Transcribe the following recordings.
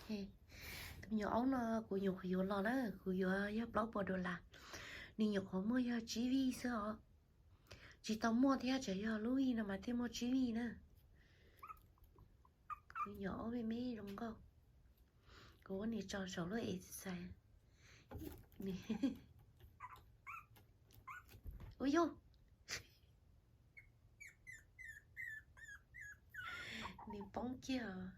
Tus nyuam aub no kuv nyuam qhuav yuav los na, kuv yuav yog plaub puas dollar. Nws nyuam qhuav muaj yog tsib vij xwb os. Tsis tau muaj thiab, tsuas yog lub vij no mas thiaj muaj tsib vij na. Tus nyuam aub me me zoo nkauj. Kuv ua nws tso saum lub exercise. Ua yog nws poob kiag os.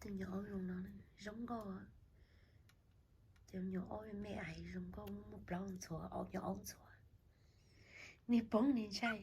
Tus nyuam aub zoo no zoo nkauj. Cov nyuam aub me ais zoo nkauj muaj plaub ntxhuav, aub nyuam aub ntxhuav. Nws poob nws ntshai.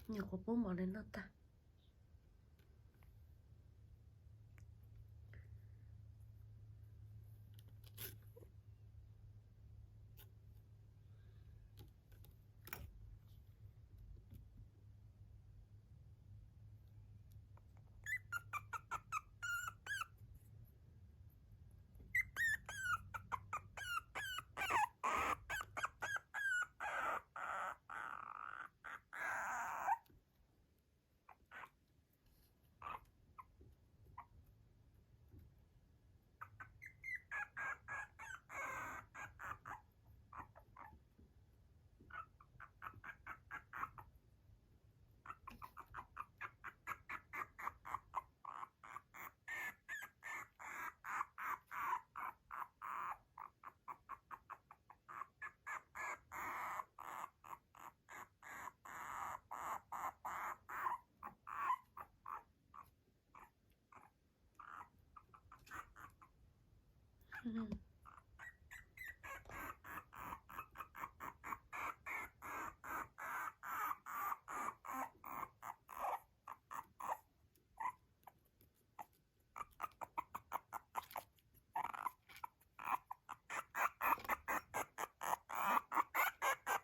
Nyuam qhuav pub mov li no tag.